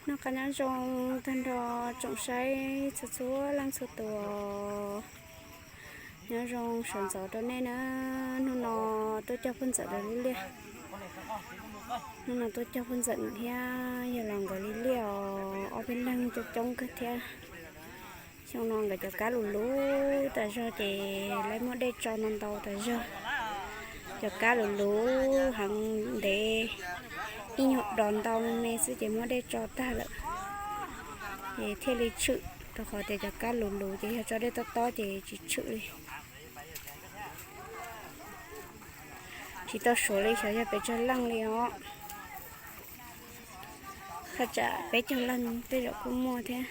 Noj qab nyob zoo tag nrho tsoom saib txhua txhua leej txhua tus. Nyob zoo sawv ntxov rau nej na. Hnub no tuaj cog phooj ntxawm lawv li liaj. Hnub no tuaj cog phooj ntxawm thiab yog los nkawd li liaj os, ob peb leeg coob coob kawg thiab. Xyoo no nkawd cov kab lus luv tas zog ces lawv muab dej tso no ntau tas zog. Cov kab lus luv heev ntev, ib nyuag dos ntau me xwb ces muab dej tso tag lawm, ces thiaj li tshwm. Rau qhov tias cov kab lus luv ces yog tso dej tob tob ces tsis tshwm li. Tsis tau suav li xyov yog pes tsawg leej li os. Thaj tsam peb caug leej tej zaum kuj muaj thiab.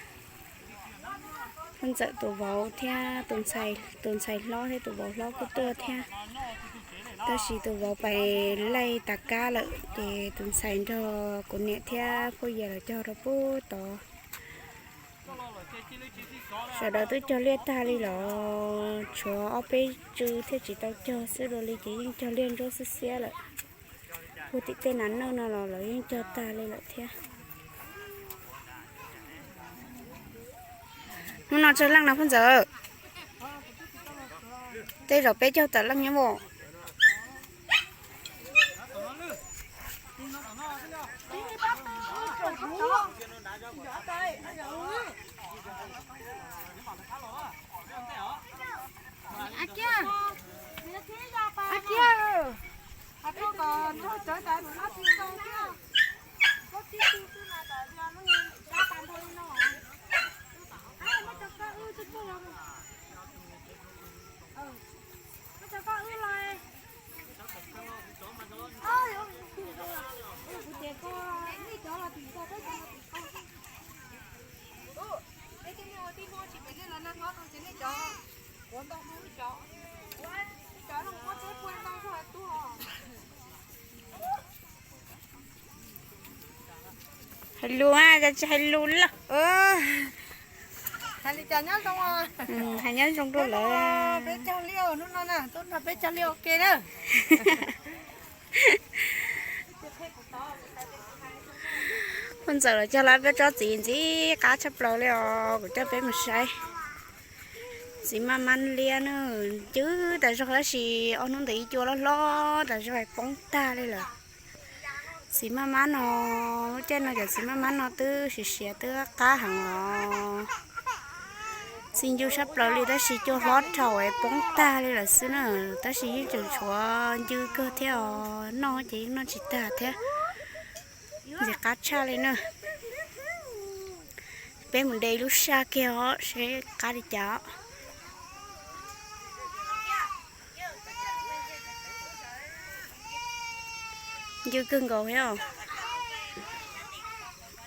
Phooj ntxawm tus vauv thiab tus ntxhais hlob thiab tus vauv hlob kuj tuaj thiab. Tab sis tus vauv pais laij tas kab lawm ces tus ntxhais nrog kuv niam thiab phooj ywg lawv cog rau pub tod. Sawv daws twb cog liaj tag li los tshuav ob peb tsw thiaj tsis tau cog xwb, dua li ces yeej cog liaj ntsuab xiab xiab lawm. Puag tim tej nas noj no los lawv yeej cog tag li lawm thiab. Hnub no tsawg leej no phooj ntxawm? Tej zaum peb caug tawm leej nyob as. Hais lus, cas tsis hais lus lawm. Hais li cas nyob zoo? Hais nyob zoo rau lawv. Peb cog liaj hnub no na, tuaj nrog peb cog liaj ua ke na. Phooj ntxawm los cog lawv peb tsob txiv ntxim qab tshaj plaws li os, kuv coj peb mus saib. Txiv maj mab liab na, ncw tas zog tab sis ob hnub ntawd ib cua loj hlob tas zog es poob tag li lawm. Txiv maj mab no, lub caij no cov txiv maj mab no twb siav siav twb qab heev los. Txi ncw tshaj plaws li tab sis cua hlob rhaum es poob tag li lawm xwb na, tab sis yeej tseem tshuav ncw kawg thiab os, noj ces yeej noj tsis tag thiab. Ntxim qab tshaj li na. Peb mus de lub saj kiag os seb qab li cas os. Ncw kawg nkaus thiab os.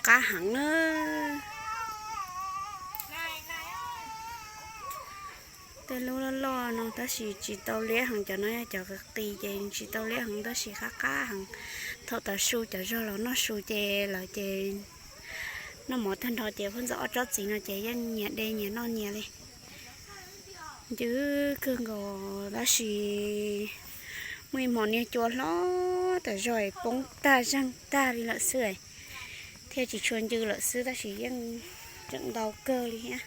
Qab heev na. Tej lub loj loj no tab sis tsis tau liab heev, cov no yog cov qis qis ces tsis tau liab heev tab sis qab qab heev. Thaum tas su cov zog los noj su ces lawv ces noj mov tag nrho ces phooj ntxawm ob tsob txiv no ces yeej nyias de nyias noj nyias li. Ncw kawg nkaus tab sis muaj ib hmo niag cua hlob tas zog es poob tag zeeg tag li lawm xwb, thiaj tsis tshua ncw lawm xwb tab sis yeej tseem ntau kawg li thiab.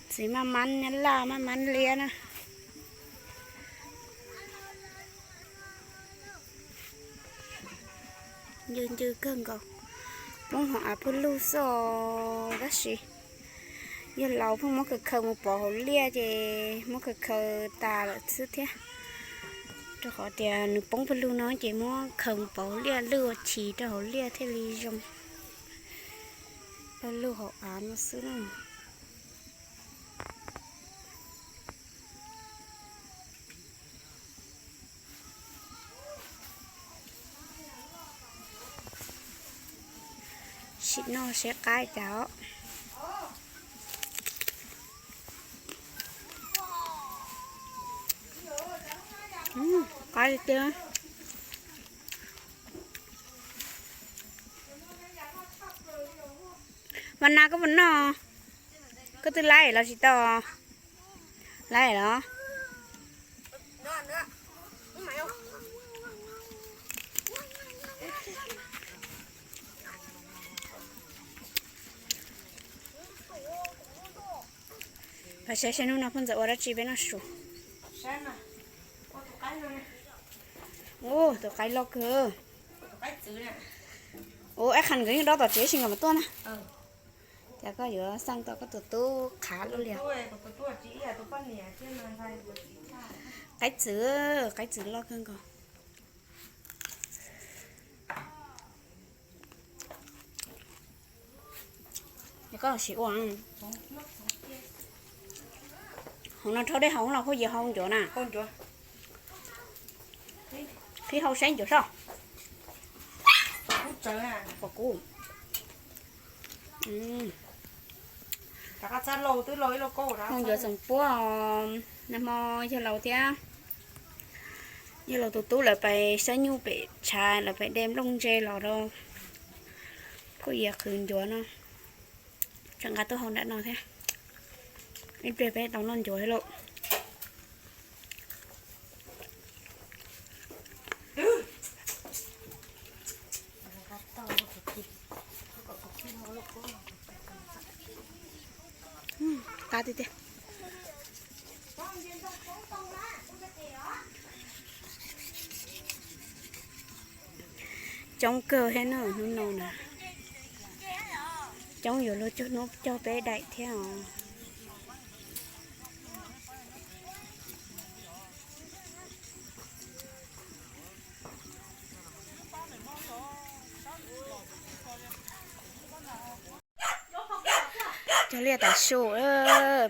Txiv maj mab nyab laj maj mab liab na. Ncw ncw kawg nkaus, poob hauv av pawg lug xwb os tab sis yog laus pheej muab khaws khaws mus pov hauv liaj ces muab khaws khaws tas lawm xwb thiab. Rau qhov tias nws poob pawg lug no ces muab khaws mus pov hauv liaj lwj ua chis rau hauv liaj thiaj li zoo. Pawg lug hauv av no xwb na. Sim noj seb qab cas os. Qab tiag. Mas nas koj puas noj? Koj twb laib los tsis tau? Laib los? Saib saib hnub no phooj ywg ua dab tsi peb noj su. Ua tus qaib loj kawg. Ua ib qho nkawd yeej dob tom tsev tsis nkawd mam tuaj na. Cas koj yuav xaj tau koj tus tub qhav luaj li. Qaib txwv, qaib txwv loj kawg nkaus. Koj sim ua. Hauv no rhaub dej haus los kuj yig hau ncuav na. Qhib hau saib ncuav soj. Pom kub. Hau ncuav txoom puab os. Nag hmo yawg laus thiab yawg laus tus tub lawv pais saib nyuj pem tshav, lawv pais de nplooj ntse los rau kuj yig qhwv ncuav no. Tseem nqa tuaj hau nram no thiab. Ib pliag peb tau noj ncuav thiab lauj. Qab tiag tiag. Coob kawg thiab na, hnub no na. Coob yuav luag cuaj hnub cog peb daim thiab os. Cog liaj tav su,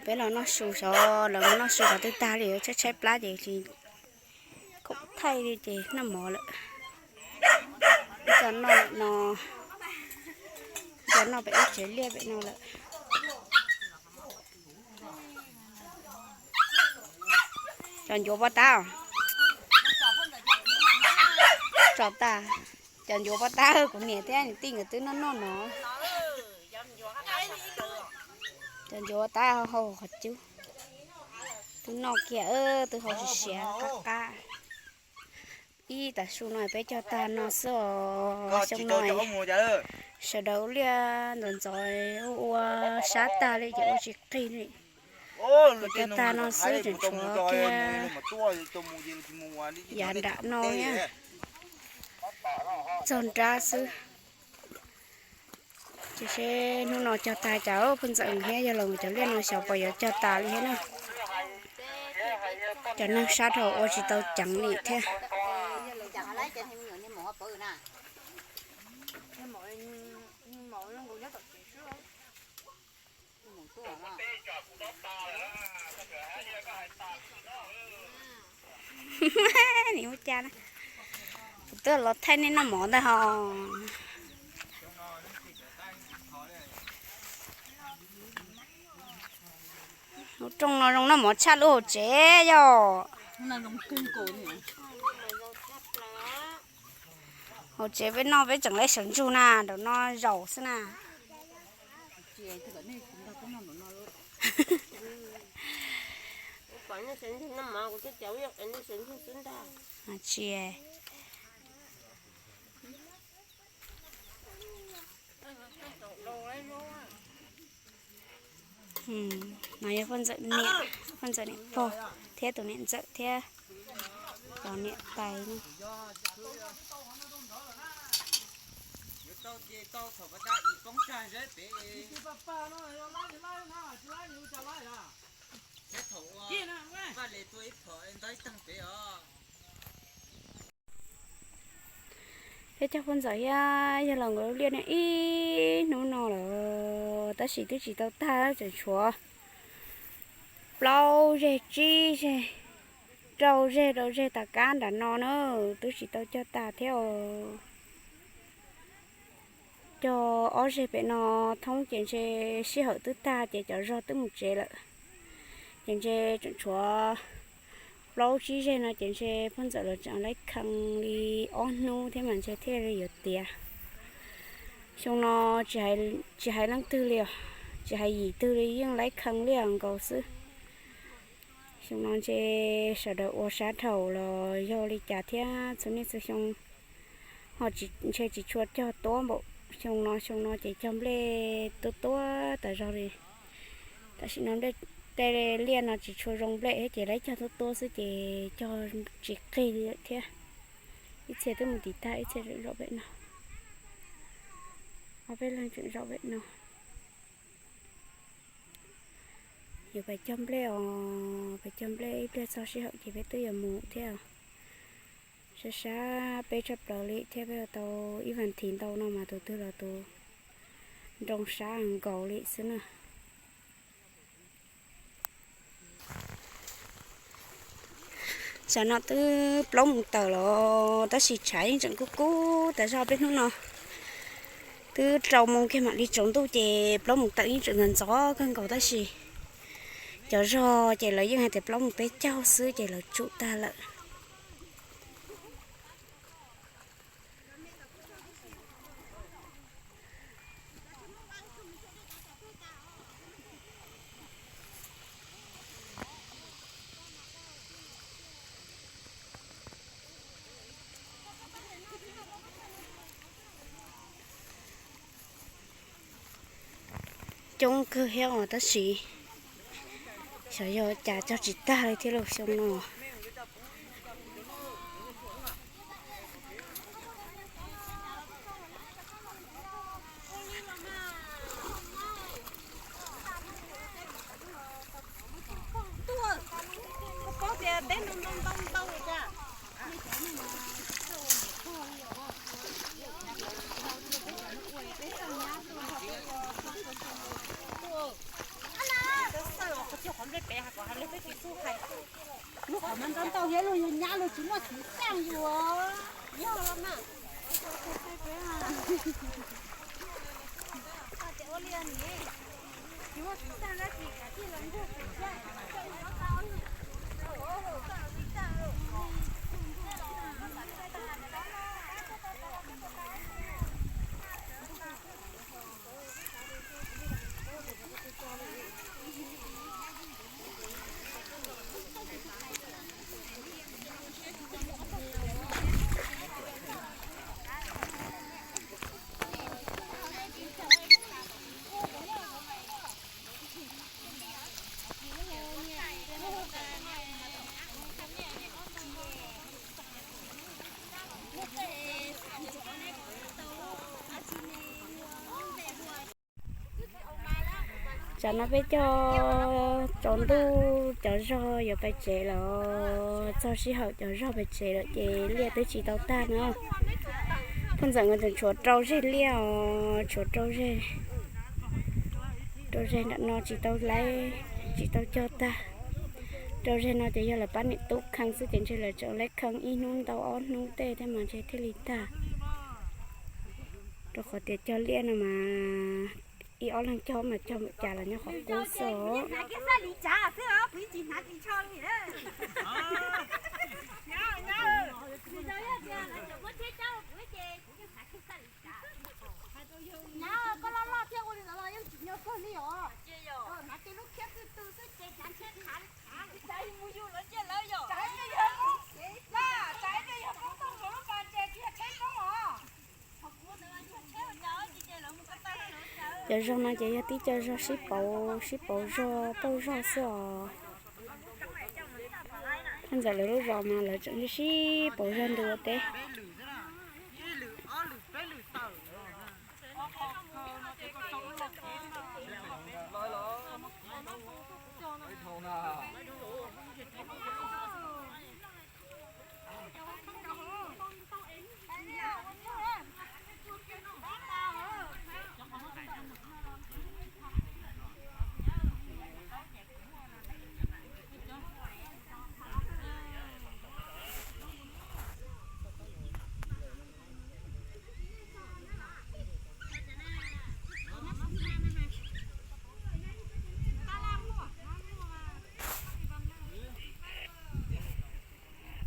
peb los noj su xyov lawv mus noj su qhov twg tag li, tshaib tshaib plab ces tsis khoom thaij li ces noj mov lawm. Cov noj lawm no, cov noj pem ib tsev liaj pem no lawm. Cov ncuav pob tab, tso tas. Cov ncuav pob tab kuv niam thiab niam tij nkawd twb noj noj no. Cov ncuav pob tab hau qhov cub, twb noj kiag, twb hau siav siav qab qab. Ib tav su no peb cog tag no xwb os. Xyoo no sawv daws ua liaj ntxov ntxov ua ua sab tag li ces ua tsis qig li. Cog tag no xwb tseem tshuav kiag yav nram no thiab, txog nrab xwb. Ces seb hnub no cog tag cas phooj ywg thiab yawg laus cov liaj no xyov puas yuav cog tas li thiab na. Cov neeg sab rau ua tsis tau ceev li thiab. Nim ua cas na, kuv twb los thaij nej noj mov ntag hos. Lub rooj no zoo noj mov tshaj lub hauv tsev yog. Hauv tsev peb noj peb tseem leb sawv ntsug na, nraum no zaum xwb na. Tsis No yog poj ntxawm niam, poj ntxawm niam pog thiab tus niam ntxawm thiab cov niam tais ne. Peb cog poj ntxawm thiab yawg laus nkawd lub liaj ne ib hnub no lawm tab sis twb tsis tau tag, tseem tshuav plaub zeg tsib zeg, rau zeg rau zeg tas kab nram no na, twb tsis tau cog tag thiab os. Cog ob zeg pem no thoob ces ntshe sij hawm twb tag ces cov zog twb mus tsev lawm. Ces ntshe tseem tshuav plaub tsib zeg no ces ntshe poj ntxawm lawv tseem laib khee li ob hnub thiab mas ntshe thiaj li yuav tiav. Xyoo no tsis hais leej twg li os, tsis hais yim twg li yeej laib khee liaj nkaus xwb. Xyoo no ntshe sawv daws ua sab dhau los yog li cas thiab txhua niaj txhua xyoo ho ntshe tsis tshua cog tuab npaum xyoo no. Xyoo no ces cog nplej tuab tuab tas zog li. Tam sim no nplej Tej liaj no tsis tshua zoo nplej thiab ces lawv cog tuab tuab xwb ces cog tsis qig li lawm thiab. Ib txhia twb mus tim tag, ib txhia zaum pem no, ob peb leeg tseem zaum pem no. Yuav pais cog nplej os, pais cog nplej ib pliag txog sij hawm ces peb twb yuav mus thiab. Sab sab peb tshaj plaws li thiab, peb ua tau ib vas thiv ntau no mas tus twg los tus nroo sab nkaus li xwb na. Tam no twb plaub moos tawm los tab sis tshav yeej tseem kub kub tas zog peb hnub no. Twb rau moos kiag mam li tsaus ntuj ces plaub moos tawm yeej tseem ntxov ntxov kawg nkaus tab sis cov zog ces lawv yeej hais tias plaub moos peb caug xwb ces lawv tsum tag lawm. Coob kawg thiab os tab sis xyov yog cas cog tsis tag li thiab lauj xyoo no. Hnub qhov mas ntau ntau thiab luag yug nyab luag tsis muaj txiv xaj yus. Yog los mas. Tsam no peb cog tsaus ntuj cov zog yuav pais tsev lawm, txog sij hawm cov zog pais tsev lawm ces liaj twb tsis tau tag na. Phooj ntxawm nkawd tseem tshuav rau zeg liaj os, tshuav rau zeg, rau zeg nram no tsis tau laib, tsis tau cog tag. Rau zeg no ces yog lawv pab niam tub khee xwb ces ntshe lawv tseem laib khee ib hnub ntau ob hnub tej thiab mas ntshe thiaj li tag. Rau qhov tias cog liaj no mas ib ob leeg cog mas cog mus cas los nyob qhov qub xwb os. Cov zog no ces yog tib co zog sib pauv, sib pauv zog pauj zog xwb os. Phooj ntxawm lawv lub zos mas lawv tseem sib pauv zog ntu ua teb.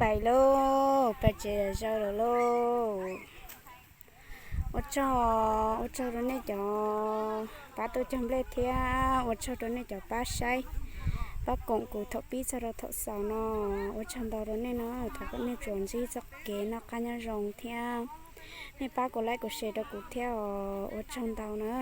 Pais lauj, pais tsev zaws lawm lauj. Ua tsaug, ua tsaug rau nej cov pab tuaj cog nplej thiab ua tsaug rau nej cov pab saib, pab koom kuv thaum pib txog rau thaum xaus no. Ua tsaug ntau rau nej no, thov kom nej tsuas ntsib txoj kev noj qab nyob zoo thiab nej pab kuv like kuv share rau kuv thiab os. Ua tsaug ntau na.